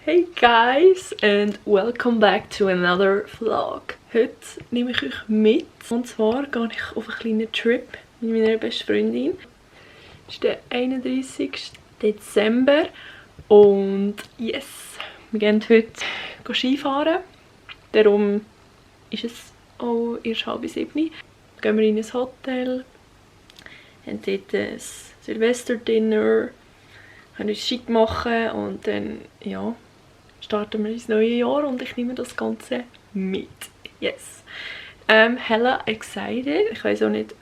Hey guys and welcome back to another vlog. Heute nehme ich euch mit und zwar gehe ich auf einen kleinen Trip mit meiner besten Freundin. Es ist der 31. Dezember und yes, wir gehen heute Skifahren. Darum ist es auch erst 6:30. Gehen wir in ein Hotel, haben dort ein Silvesterdinner, können uns schick machen und dann ja, starten wir ins neue Jahr und ich nehme das Ganze mit. Yes. Hella excited. Ich weiß auch nicht,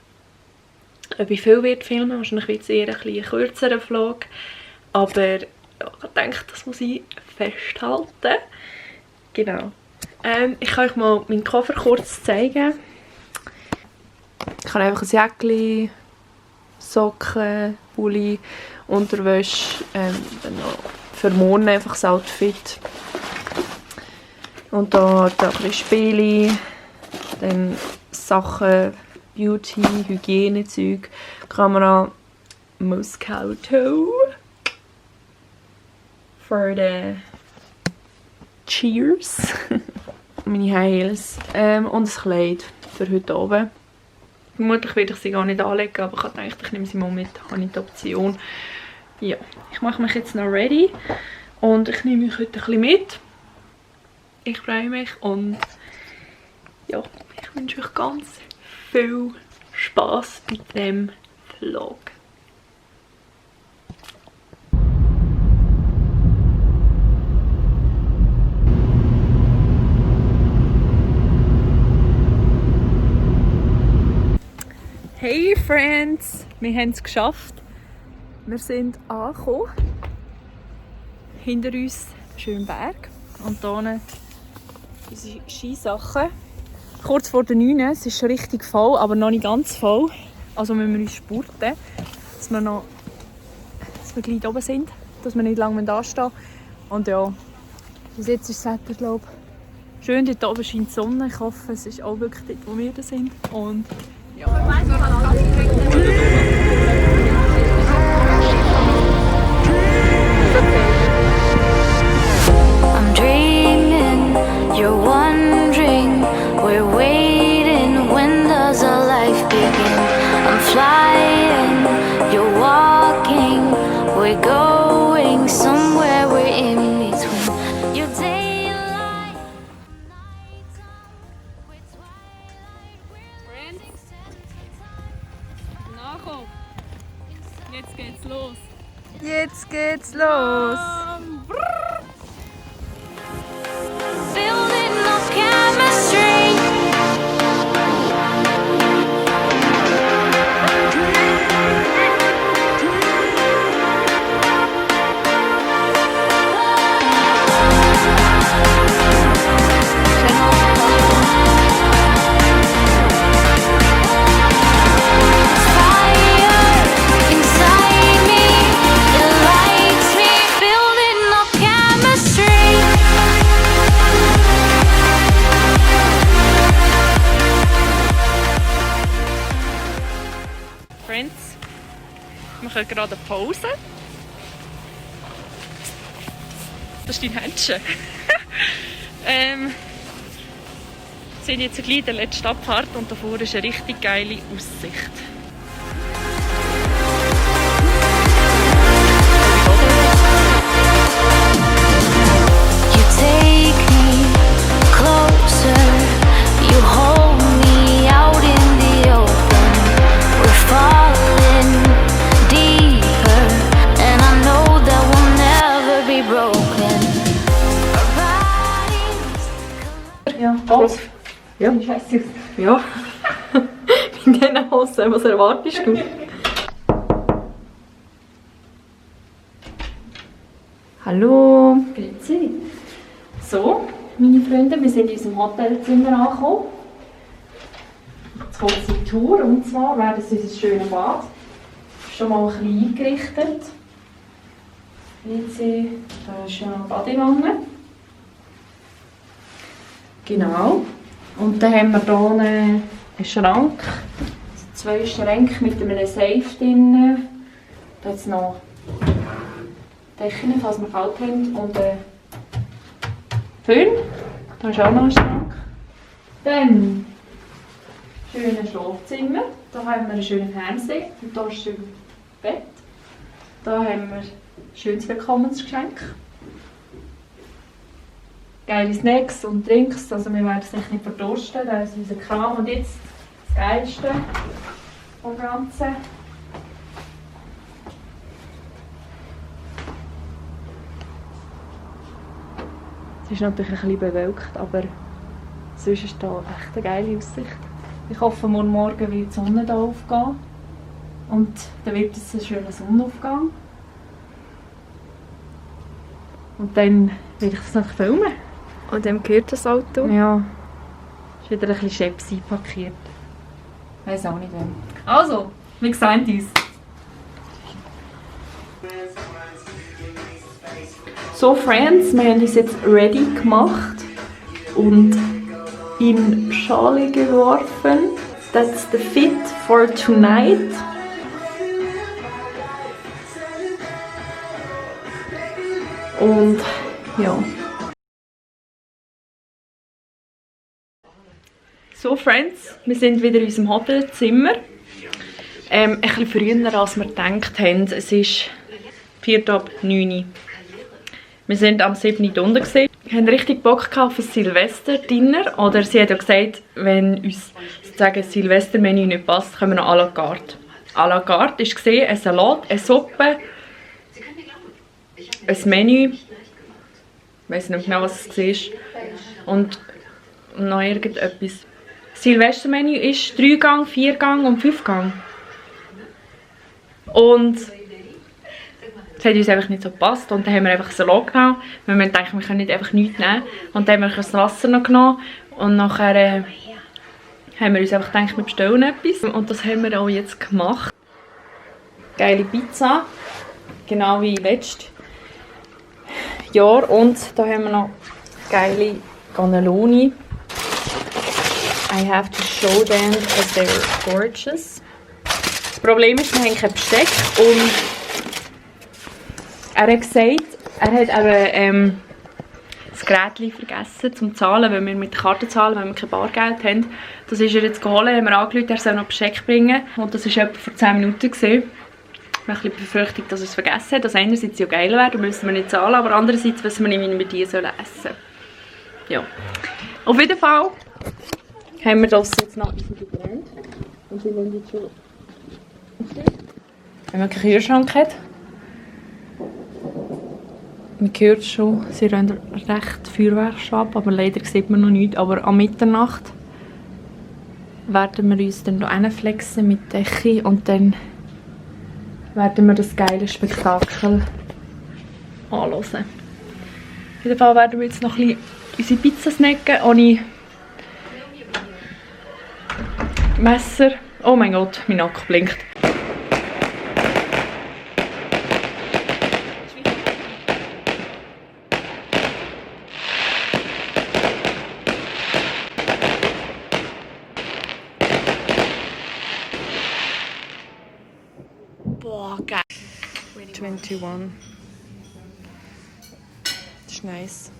ob ich viel wird filmen. Wahrscheinlich wird es eher ein kürzerer Vlog. Aber ja, ich denke, das muss ich festhalten. Genau. Ich kann euch mal meinen Koffer kurz zeigen. Ich habe einfach ein Jäckchen, Socken, Pulli, Unterwäsche, dann noch für morgen einfach das Outfit. Und da ein bisschen Spiele, dann Sachen, Beauty, Hygienezeug, Kamera, Moscato for the Cheers, meine High Heels und ein Kleid für heute Abend. Vermutlich werde ich sie gar nicht anlegen, aber ich habe gedacht, ich nehme sie mal mit, habe ich die Option. Ja, ich mache mich jetzt noch ready und ich nehme euch heute ein bisschen mit. Ich freue mich und ja, ich wünsche euch ganz viel Spaß mit dem Vlog. Hey Friends, wir haben es geschafft. Wir sind angekommen. Hinter uns Schönberg und hier unsere Skisachen. Kurz vor der 9, es ist schon richtig voll, aber noch nicht ganz voll. Also müssen wir uns spurten, dass wir gleich oben sind, dass wir nicht lange anstehen müssen. Und ja, bis jetzt ist das Wetter, glaube ich, schön. Dort oben scheint die Sonne. Ich hoffe, es ist auch wirklich dort, wo wir sind. Und ja. I'm dreaming, you're wondering, we're waiting, when does our life begin? I'm flying, you're walking, we're going somewhere, we're in between. Your daylight, nighttime, we're twilight, we're Nachkommen. Jetzt geht's los. Jetzt geht's los! building up chemistry. Fire inside me, it lights me, building up chemistry. Friends, wir machen gerade eine Pause. Das ist dein Händchen. Wir sind jetzt gleich in der letzten Abfahrt und davor ist eine richtig geile Aussicht. You take me closer, you hold me out in the open. We're falling deeper, and I know that we'll never be broken. Our bodies Ja, was? Ja, scheiße. Ja. In diesen Hosen, was erwartest du? Hallo. Grüezi. So, meine Freunde, wir sind in unserem Hotelzimmer angekommen. Jetzt kommt die Tour und zwar wäre das unser schönes Bad. Schon mal ein bisschen eingerichtet. WC, da ist ja eine Badewanne. Genau. Und dann haben wir hier einen Schrank. 2 Schränke mit einem Safe drin. Da jetzt noch Decken, falls wir kalt haben. Und Föhn. Da ist auch noch ein Schrank. Dann schönes Schlafzimmer. Da haben wir einen schönen Fernseher. Und da ist ein schönes Bett. Da haben wir ein schönes Willkommensgeschenk. Geile Snacks und Drinks. Also wir werden sich nicht verdursten. Das ist unser Kram. Und jetzt das Geilste vom Ganzen. Es ist natürlich ein bisschen bewölkt, aber sonst ist da echt eine geile Aussicht. Ich hoffe, morgen wird die Sonne hier aufgehen. Und dann wird es ein schöner Sonnenaufgang. Und dann werde ich das noch filmen. Und dann gehört das Auto. Ja. Ist wieder ein bisschen Scheps einpackiert. Ich weiss auch nicht wem. Also, wir sehen uns. So Friends, wir haben uns jetzt ready gemacht und in Schale geworfen. That's the fit for tonight. Und ja. So Friends, wir sind wieder in unserem Hotelzimmer. Ein bisschen früher als wir gedacht haben. Es ist 8:45. Wir sind am 7. Uhr unten. Wir hatten richtig Bock auf ein Silvester-Dinner. Oder sie hat ja gesagt, wenn uns sozusagen das Silvester-Menü nicht passt, können wir noch à la carte. À la carte war ein Salat, eine Suppe, ein Menü. Ich weiss nicht genau, was es war. Und noch irgendetwas. Das Silvester-Menü ist 3 Gang, 4 Gang und 5 Gang. Und es hat uns einfach nicht so gepasst und dann haben wir einfach Salat genommen, weil wir dachten, wir können nicht einfach nichts nehmen. Und dann haben wir das Wasser noch genommen und nachher haben wir uns einfach gedacht, wir bestellen etwas. Und das haben wir auch jetzt gemacht. Geile Pizza, genau wie letztes Jahr. Und da haben wir noch geile Cannelloni. I have to show them because they're gorgeous. Das Problem ist, wir haben kein Besteck und er hat gesagt, er hat eben das Gerät vergessen zum Zahlen, weil wir mit der Karte zahlen, wenn wir kein Bargeld haben. Das ist er jetzt geholt, haben wir angerufen, er soll noch Besteck bringen. Und das war etwa vor 10 Minuten. Ich habe ein bisschen befürchtet, dass er es vergessen hat. Das einerseits ja geil wäre, dann müssen wir nicht zahlen, aber andererseits wissen wir nicht, wie wir die essen sollen. Ja. Auf jeden Fall haben wir das jetzt noch gelernt. Und sie wollen jetzt schon. Wenn man keinen Kühlschrank hat. Man hört schon, sie rennen recht Feuerwerk ab, aber leider sieht man noch nichts. Aber am Mitternacht werden wir uns dann hier hinflexen mit Decke und dann werden wir das geile Spektakel anschauen. Auf jeden Fall werden wir jetzt noch ein bisschen unsere Pizza snacken, ohne Messer. Oh mein Gott, mein Akku blinkt. Boah, geil. 21. Das ist nice.